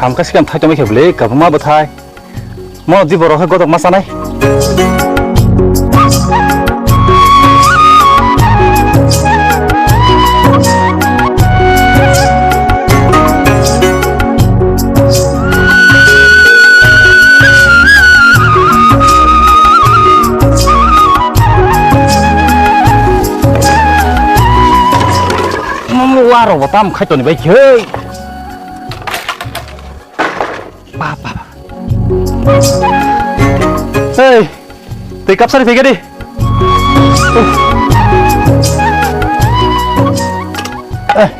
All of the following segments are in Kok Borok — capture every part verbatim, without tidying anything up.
Hamkha sikam thai tongwi khe bwlwi kabuma bwthai. Mo di borok hai godok ma sanai. Mo mo wa rok bo tam khai toni bai khe. Ba, ba, ba. Hey, tei kapsari phai di. Eh,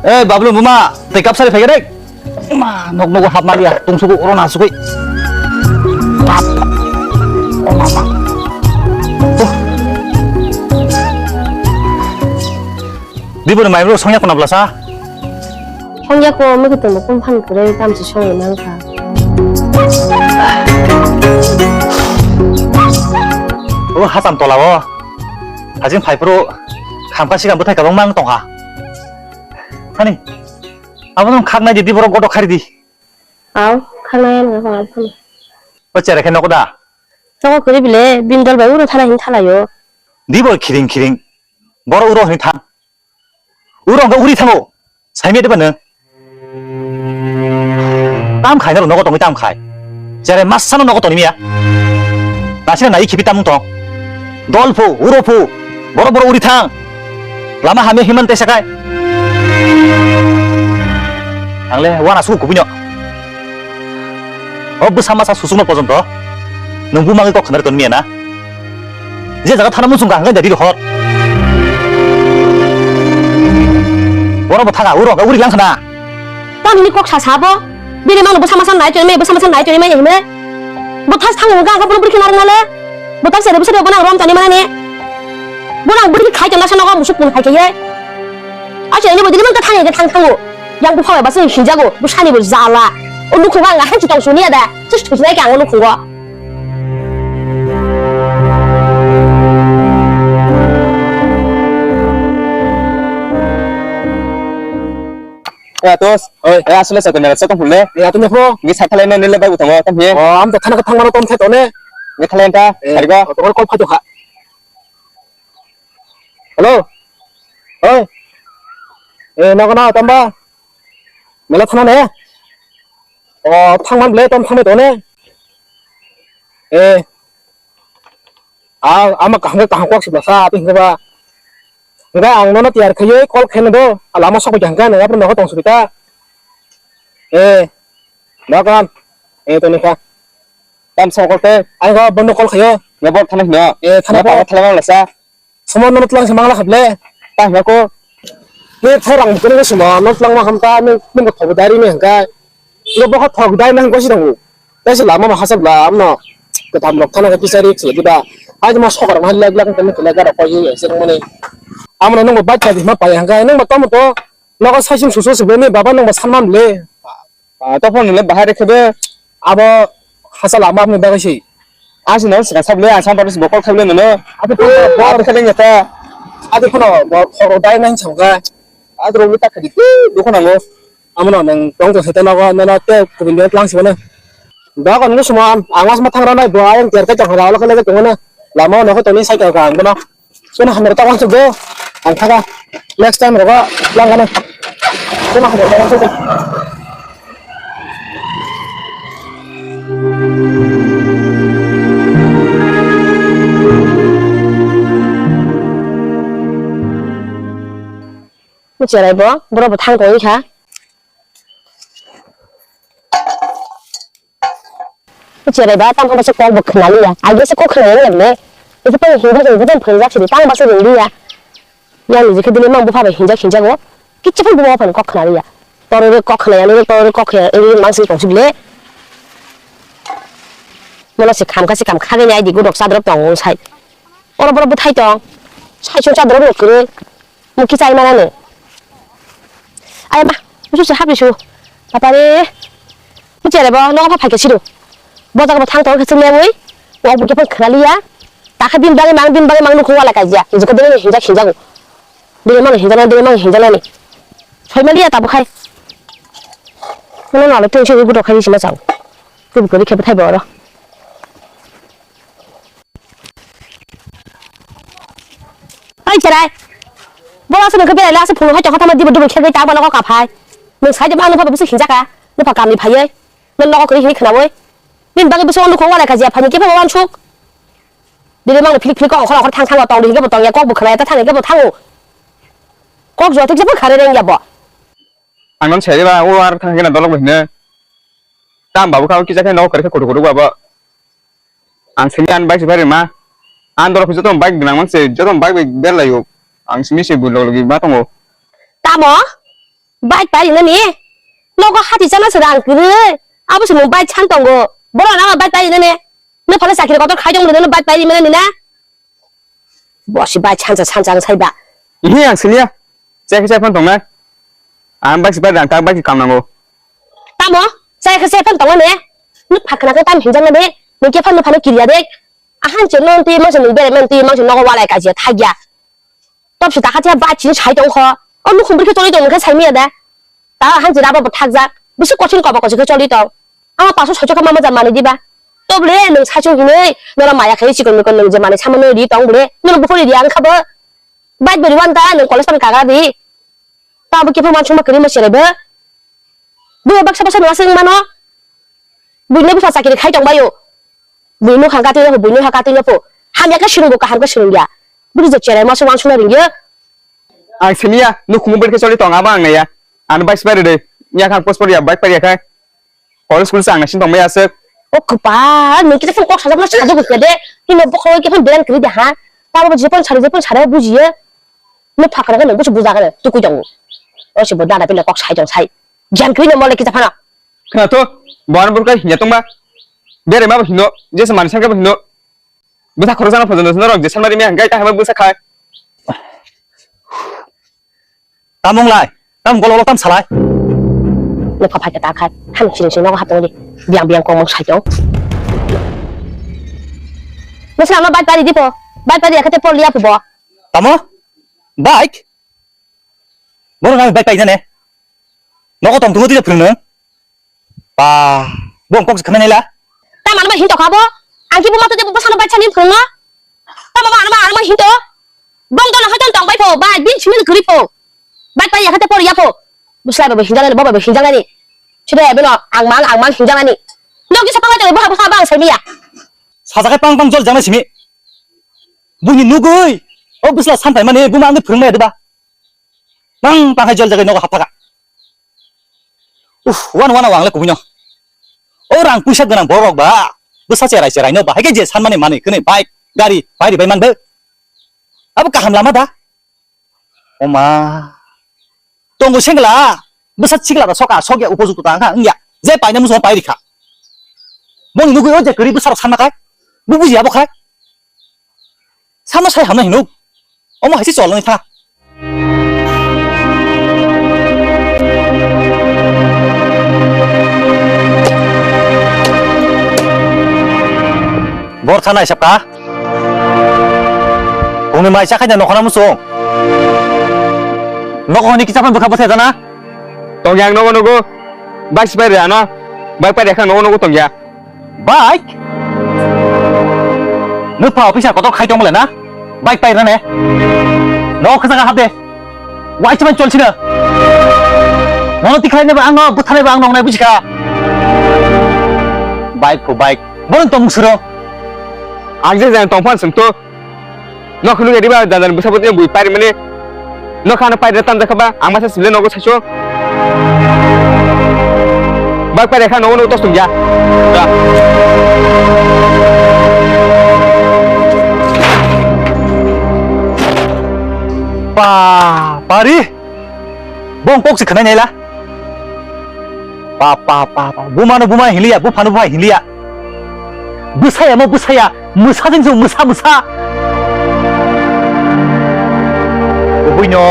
eh, Bablu buma, tei kapsari phai di. Ma, nok nogo hap maliya, tungsugo oro na sugui. Bap. Oh, mama. Oh. Diboni maibro songya kona blasa? Hongya ko, mekhe tongbo kum phan kwrwi tamchi songwi mankha. O hasam tola o. Hajing phai phuru khamkha sikam bwthai kabang mang tongkha. Thani. Abo nung khaknai di, di borok godo khari di. Aw, khaknai ang kha phano. O chere khe nogo da? Nogo kwrwi bile, bini dol bai uro thana hin thalaio. Di bo khiring khiring. Boro uro hin thang. Uro hwnkhe uri thango. Saimya diba nwng? Tam khai naro nogo tongwi tam khai. Jere masa no nogo tongwi miya. Nasina nai khibi tamung tong. Dol phu, uro phu. Boro boro uri thang. Lama hamya himan tesa khai. Angle wana su kubinyo. O bwsa masa susukno pojonto nwng bumangwi kok khnari ton miya na? Je jaga thana muchung ka hangkhe dadi hor. Borok bo thaga, uro hwnkhe uri lang khna. Tamni kok sa sabo? Bini mangno bwsa masa nai tongmai, bwsa masa nai tongmai himle? Bo thas thango hwnkhe ang khe bono bwrwi khna rwngnale? Bo tak sere bwsari bo nang rom tani manani? Bo nang bwrwi khai tongna sa nogo musuk pung khai khe ye? Acha ini bo dili man ta thang ye thang thango. Yang bupha bai basa hinjago, bwsani bo jala. O nukhungo ang hanchi tong suniya da. Just thujinai khe ang o nukhungo. Eh, Atos. Oi. Eh, asole sa kena sa tong hule. Eh, ato nyapro. Ngi sa thalai no nile bai utang o, tam he. Oh, am to thana ka thang mano tom the to ne. Ngi thalai ta, eh, sarigo. Oto kol phai to kha. Hello. Oi. Eh, nogo na tamba. Mela thana ne. O, thangman ble tom thangmai tone. Eh. A, ama kaham kaham kok sibla sa, api hingba. Hingga ang nono tiyar khaiye call khaina do. Lama sok bai hingga nang apro nogo tong sibita. Eh. Nogo. Eh, toni kha. Tam sok call te. Ai go bondo call khayo. Nge bol thana hino. Eh, thana bol. Thala mang lasa. Somo nono tlang se mangla khable. Ta hingga ko. Ne thai rang bukuni ko somo nono tlang ma hamta ne ne mo thobo dari ne hingga. Ngo bokha thok dai nang gosi dangu. Tei se lama ma hasab la amno. Ketam rok thana ka kisari se diba. Ai ma sokar ma lek lek tani kele ga rok koi se mani. Amno nang ba cha di ma pai hangka nang ba tomo to. Nogo saisim susu se beni baba nang ba sanman le. Ah, to phone le bahai rekhe be. Abo hasa lama amni bagai se. Asi no sika sable ang sambar se bokol khable nono. Abo to bo khale ngata. Abo kono bo thok dai nang sangka. Adro mi tak khadi. Dukho nango. Amo no nang tong tong sete nogo nono te kubun dia tlang sibana. Dogon ngu suma ang mas ma thang ranai bo ayang ter ka chang ra lo kale tong na. Lama no ko toni cycle ka ang bono. Suna hamar ta wangsuk do. Ang thaga. Next time rogo lang kana. Suna hamar ta wangsuk do. Cherai bo, boro bo thang tong kha. Cherai ba, tamo basa kok bo khna liya. Age se kok khna liya le. Ese pa hinja hinja phai jak sidi, tamo basa ring liya. Yang ni jikhe dile mang bupha bai hinja hinja go. Kichu phai bupha phai kok khna liya. Toro re kok khna ya, re toro re kok khna ya, re mang si tong sibile. Mono se kham kha se kham kha ge ni ai di godok sadrop tong sai. Oro boro bwthai tong. Sai sung cha dorok rok kwrwi. Muki chai manani. Ai ma, musu se habi su. Bapare. Muchele bo nogo pha phaikhe siru. Bo jaga bo thang tong khe chwng lewi. Wa bo khe phang khna liya. Ta khe bin bagwi mang, bin bagwi mang nukung wala kaijia. Nijikhe dini hinjak hinjago. Dini mang hinjaknani, dini mang hinjaknani. Soi ma liya ta bo khai. Kono nalo tong se gudo khai sima chao. Kubu kori khe bwthai bo oro. Ai cherai. Bola se nokhe belai la se phungo hai tokha tama dibo dibo khe ta bola ko kaphai. Nung sai de bang nupha bisi hinjaka. Nupha kamni phaiye. Nung nogo kori hini khnawi. Bin bagi bisi nukho wala kajiya phani khe phai wansuk. Dili mang phlik phlik ko okhor okhor thang thang tong dili khe bo tong ya kok bo khnaya ta thang khe bo thango. Kok jwa thik je bo khare reng ya bo. Ang non seri ba o ar thang khe na dolok bai hino. Tam babu kha kisa khe nogo kori khe kudu kudu ba bo. Ang simi an bike se bari ma. An dorok joto bike gwnang man se, joto bike bai berlai o. Ang simi se bu log logi ma tongo. Tamo? Bike pai nani? Nogo hati chana se rang kwrwi. Abo se nung bike chan tongo. Boro na bike pai nani? Nung phale chakri kotor khai tong nung bike pai mani na? Bosi bike sansa sansa ang sai ba. Ihi ang simi ya. Chai khe chai phone tongnai. Ang bike se pai rang ta bike kam nango. Tamo? Chai khe chai phone tongnai ne? Nung phakna khe tam hinjang ne? Nung khe phone phano kiriya de. Ahan che non ti mangsa nung bere man ti mangsa nogo walai kajiya thagya. Top si takha thiya ba chini sai tong kho. O nukhung bwrwi khe choli tong khe sai miya da. Ta ahan jira bo thakjak. Bisi kothin kobo kosi khe choli tong. Ama paso socho khe mama jan mani diba. Toble nung sai chung hinui nora maya khe chikon mikon nung je mani sama nung ri tong bole. Nung bukhuri ri ang kha bo. Bai beri wan ta nung college pan kaga di. Ta bo kiphang mansukma kwrwi ma cherai bo. Buino baksa baksa nung aswk mano. Buino bwsa chakiri khai tong baio. Buino ha katwi no pho, buino ha katwi no pho. Hamya khe swrwng bo kaham khe swrwng ya. Bwrwi je cherai ma se wansukna ringyo. Ang simi ya, nukhung bwrwi khe choli tong abo ang naiya. Ano bike se pai rwdi. Nya kha ang post pori ya, bike pai ya khai. College school se ang naisin tong bai aswk. O kwpal, nung kisa phone kok sajak no sajak bukya de. Nino bokhorok khe phone beran kwrwi de ha. Tamo bo je phone sari, je phone sari bujiye. Nung phakra khe nung busu buja khe tukui tongo. O se bo dada pila kok sai tong sai. Giyan kwrwi no mole kisa phano. Khna to, bo ano burkha hinya tongba. Bere ma bo hino, jesa mani sangka bo hino. Bwsa khoroksa no phojono norok je sanmari me hangkai ta hama bwsa khai. Tamung lai, tam golo golo tam salai. Nokha phai khe ta khai, han siring sing nogo haptong di. Biang biang kong mong sai tong. Nasi ama bike pari di po, bike pari akhate pol liya po bo. Tamo? Bike? Bono nang bike paina ne? Nogo tong tungo tida phwrwng nang? Ba, bo kok se khna nila. Tamo ano ba hinto kha bo? Ang ki bo mato de bo sano bike sani phwrwng no? Tamo ba ano ba ano ba hinto? Bong dono hoiton tong bai pho, bike bin simi kwrwi pho. Bike pai ya khate por ya pho. Buslai ba hinjang nani, bo ba hinjang nani. Sida ya beno ang mang ang mang hinjang nani. Nogi sa pangai to bo ha bo ha bang sai miya. Sajakai pang pang jol jang nai simi. Buni nugui. O busla santai mani buma ang phwrwng maya de ba. Bang tang hai jol jagai nogo haphaga. Uf, wan wan wang le kubui no. O rang puisa gwnang borok ba. Bwsa cherai cherai no bahai khe je sanmani manwi kwnwi bike, gari, pai ribai manbo. Abo kaham lama da? Oma. Tongo sengla. Bwsa chikla da soka sokya upojukto ta wngkha wngya. Je paina muchungo pai rikha. Boni nugui o je kwrwi bwsarok sanma khai. Bo bujiya bo khai. Sama sai hamna hinuk. Omo hai se chol nang tha. Bor tha nai sap ka. Bung ni mai cha khai da nokhona muchung. Nokho ni kicha phan bwkha bwthe jana. Tong yang nogo nogo. Bike sipai re ano. Bike pai rekha nogo nogo tong ya. Bike? Nukpha officer kotor khai tongmole na? Bike pai rane? No khasa ka hapde. Wai chuma chol sina. Nono tikhlai neba ang no, butha neba ang no nai bujikha. Bike ko bike. Bono tong suro. Ang je jang tong phan sung to. Nok khulung ya diba, dan dan busa buti bui pari mani. Nok khana pari tam jakha ba, ang masa sibile nogo sacho. Bak pari kha nogo nogo tos tungya. Da. Pa, pari. Bong kok se khanai naila. Pa, pa, pa, pa. Buma no buma hinliya, bupha no bupha hinliya. Bwsaya mo bwsaya, mwsa jeng jeng mwsa mwsa. Kubui no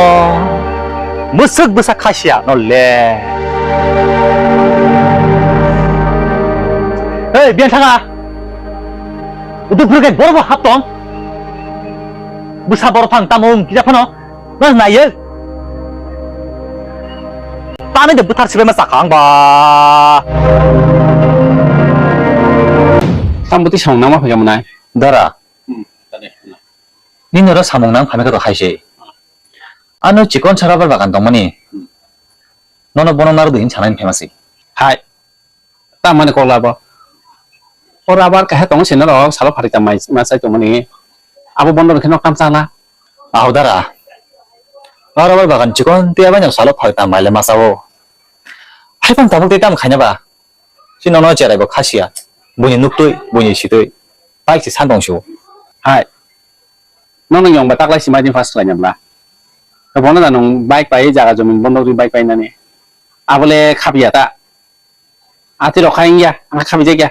mwswk bwsa khasiya no le. Hey, biyan thanga. Udu phurkhe borok bo hap tong. Bwsa borok thang tamo wng kisa phano. Mas naiyo. Ani de buthar sibai ma sakha ang ba. Tamo twi samung nangma phaikha mwnai? Dara. Hmm, tade. Nini oro samung nang phaimai kha to hai se. Ano chikon sa rubber bagan tongmani. Hmm. Nono bono narwk di hin sanai phaima se. Hai. Tamani kok labo. O rubber kaisa tongo se norok salo pharikta mai ma chai tongmani. Abo bondo rwkhe nok tam chala. Aho dara. O rubber bagan chikon tiya bai no salo pharikta mai le ma chao. Hai phang tabuk tei tam khaina ba. Si nono cherai bo khasiya. Buini nuktwi, buini sitwi. Pai se san tong su. Hai. Nono yong ba taklai si mai din first khlaina bla. Bono da nung bike pai jaga jomin bondo rwi bike pai nani. Abole khapiya ta. Ati rok kha wngya, ang kha bijak ya.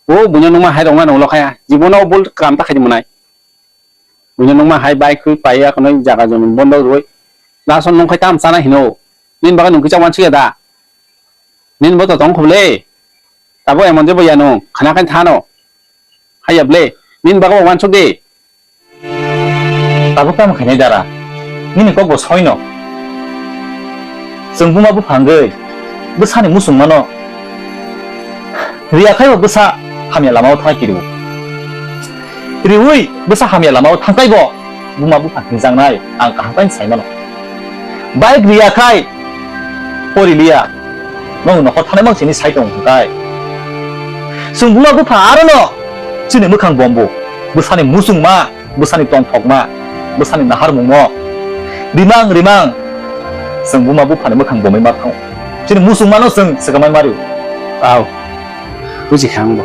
O buino nungma hai rokma nunglo khaya. Jibono bul kam ta khaidi mwnai. Buino nungma hai bai khui pai ya khwnwi jaga jomin bondo rwi. Lason nung khai tam chana hino. Nin baga nung kicha wansu ya da. Nin bo to tong khobole. Tabo emon je bo ya nung khana khai thano. Hai ya ble. Nin baga bo wansuk de. Tabuk tamo khainai dara? Nini kok bo soino. Chwng buma buphangwi bwsani musung mano. Riya khai bo bwsa hamya lamao thang kiriwo. Riwi bwsa hamya lamao thangkai bo buma buphang hingjaknai ang kaham kai sai mano. Bike riya khai pori liya. Nong nokhor thanai mang sini sai tong hwnkhe. Chwng buma bupha aro no chini mwkhang bombo. Bwsani musungma, bwsani tongthokma, bwsani naharmungno rimang rimang chwng buma buphani mwkhang bomwi ma thango. Chini musungmano chwng swkamai mario. Au. Buji kha ang bo.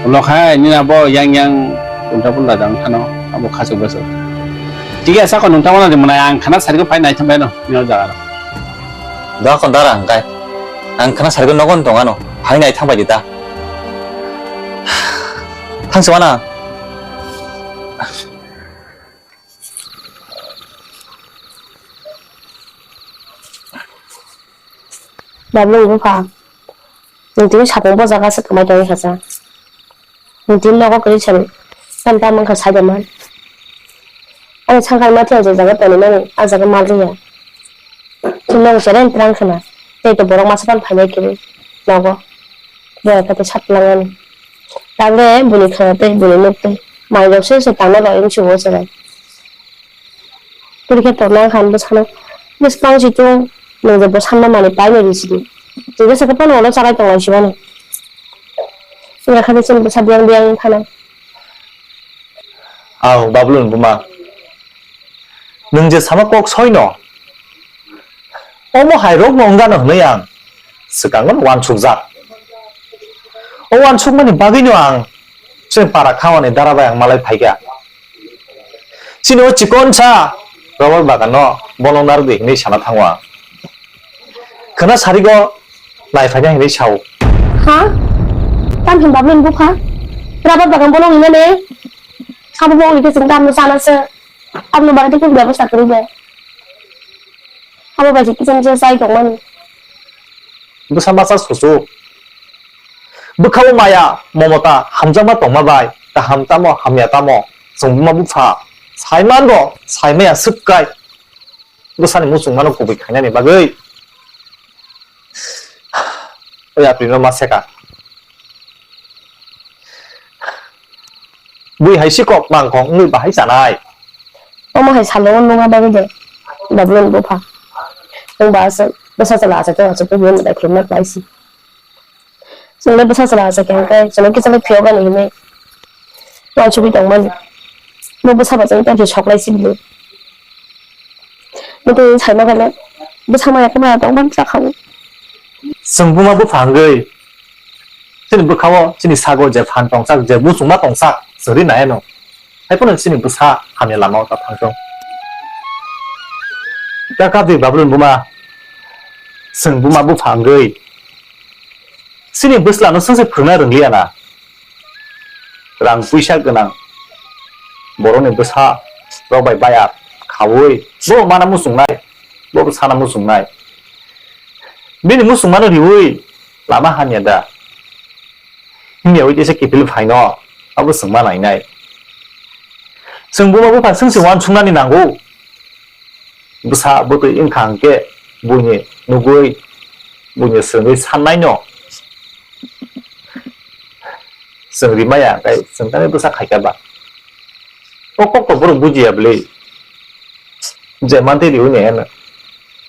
Ulo khai nini abo yang yang ulta pulta jang thano abo khachuk bachuk. Tigi asa ko nung tamo na di mwnai ang khana sari ko phai nai thambai no nini o jaga ro. Da kon dara ang kai. Ang khana sari ko nogon tong ano. Phai nai thangbai di ta. Thang se wana. Bablu bupha. Nwng tini sapung bo jaga se kwmai tongwi kha sa. Nwng tini nogo kwrwi sari. Tam tam wngkha sai da man. Ani sangkar ma thia je jaga toni mani, a jaga mal riya. Chini nogo cherai twrang khna. Tei to borok masa pan phainai kwrwi nogo. Boya khe tei sat langmani. Tabole buni khna tei buni nuk tei. Mai rok se se tangna rw wngsi bo cherai. Pori khe torna wngkha ang bwsano. Bwswkang si tung nwng je bwsa ma manwi pai nai ri sidi. Tei jesa khe phano ulo charai tong lai si mani. Wngkha khe chini bwsa biyang biyang wngkha nai. Au, Babulon buma. Nwng je sama kok soino. Omo hai rok no wngano hwnwi ang swkango no uansukjak. O uansukmani bagwino ang chwng para khamani dara bai ang malai phaikha. Chini o chikonsa rubber bagano bono narwgwi hinwi sana thango ang. Khwna sarigo nai phaina hinwi sao. Ha? Tamhin Babulon bupha? Rubber bagan bono hinane? Abo bo ongni khe chwng tamno sana se. Aboni bagwi tei kunu bebosta kwrwi bai. Abo bai se kisa misa chai tongmani. Bwsa masa susu. Bwkhao maya, momota, hamjakma tongma bai, kaham tamo, hamya tamo, chwng buma bupha saimanbo, saimaya swk kai. Bwsani muchungmano kubui khainani bagwi. O yapri no ma seka. Bui hai si kok mang kong wngwi bahai chanai. Omo hai salo o nungna bagwi de. Babulon bupha. Nwng ba aswk bwsa chwla achai tong achai tong hinwi mwtai khulumna khlai si. Chwng le bwsa chwla achai khe hwnkhe chwng le kisa le phiyok ani hinwi uansugwi tong mani. Bo bwsa ba chwng tei sok lai si bini. Bo tei sai ma khe le bwsa maya khe maya tong mani chakha bo. Chwng buma bupha wngwi chini bwkhao chini sago je phan tongsak je muchungma tongsak chwng ri nai ano. Hai phano chini bwsa hamya lama o ta thang thung. Kaka bwi Babulon buma chwng buma bupha wngwi chini bwsla no swngse phwrwngna rwngliya na. Rang puisa gwnang borokni bwsa rok bai baya khaui bo mana muchungnai, bo bwsana muchungnai. Bini muchungmano riui lama hamya da? Himya ui teisa kiphil phaino abo chwngma nainai. Chwng buma bupha chwngse uansuknani nango. Bwsa bwtwi wngkha hwnkhe Buini nugwi, buini swrwngwi sannaino chwng rimaya, tei chwng tangwi bwsa khaikha ba. O kok to borok bujiya bwlwi. Je mantwi riwi ni heno.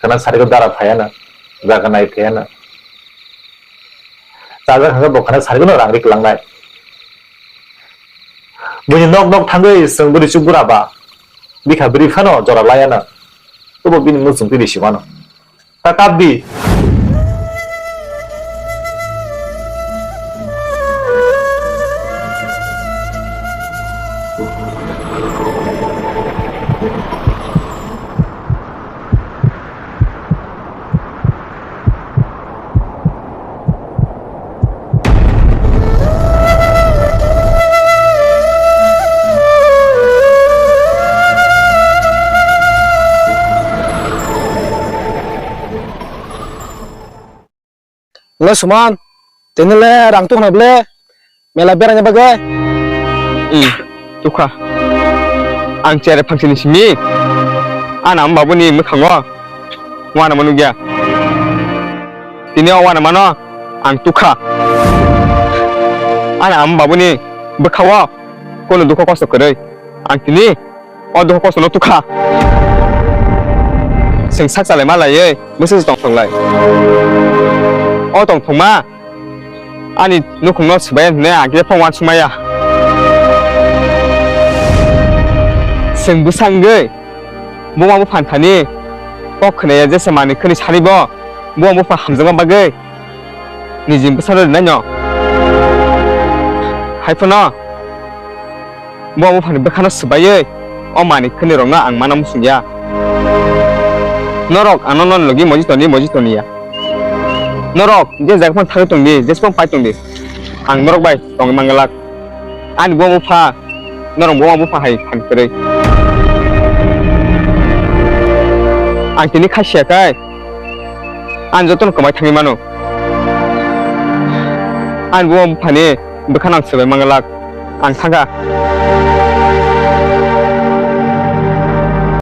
Khana sariko dara phai heno. Jaga nai phai heno. Chajak hwnkhe bo khana sarikono rang ri kwlangnai. Buini nok nok thangwi chwng bwrwi chuk bura ba. Bikha bwrwi phano jora laiya no. Tobo bini muchung twi risi mano. Ta kap di. Le Suman, tini le rang tuknai ble, mela beraina bagwi. Hmm, tukha. Ang chere phangsini simi. Ana am babuni mwkhango. Wana manu gya. Tini o wana mano ang tukha. Ana am babuni bwkhao kono dukho kosto kwrwi. Ang tini o dukho kosto no tukha. Chwng sak chalai ma laiwi bwswk tong thok lai. O tong thok ma ani nukhung no swbai hwnwi ang khe phone uansuk maya. Chwng bwsa wngwi buma bupha thani kok khwnaya jesa manwi khwni sani bo buma bupha hamjakma bagwi nijini bwsano rwnaino. Hai phano buma buphani bwkhano swbaiwi o manwi khwni rokno ang mana muchungya. Norok ano non logi moji toni, moji toniya. Norok je jaga phano thangwi tongdi, jeswk phano pai tongdi. Ang norok bai tongwi manglak. Ani buma bupha, norok buma bupha hai phan kwrwi. Ang tini kha siya kai, ang jotono kwmai thangwi mano. Ang buma buphani bwkhano ang swbai manglak. Ang thangkha.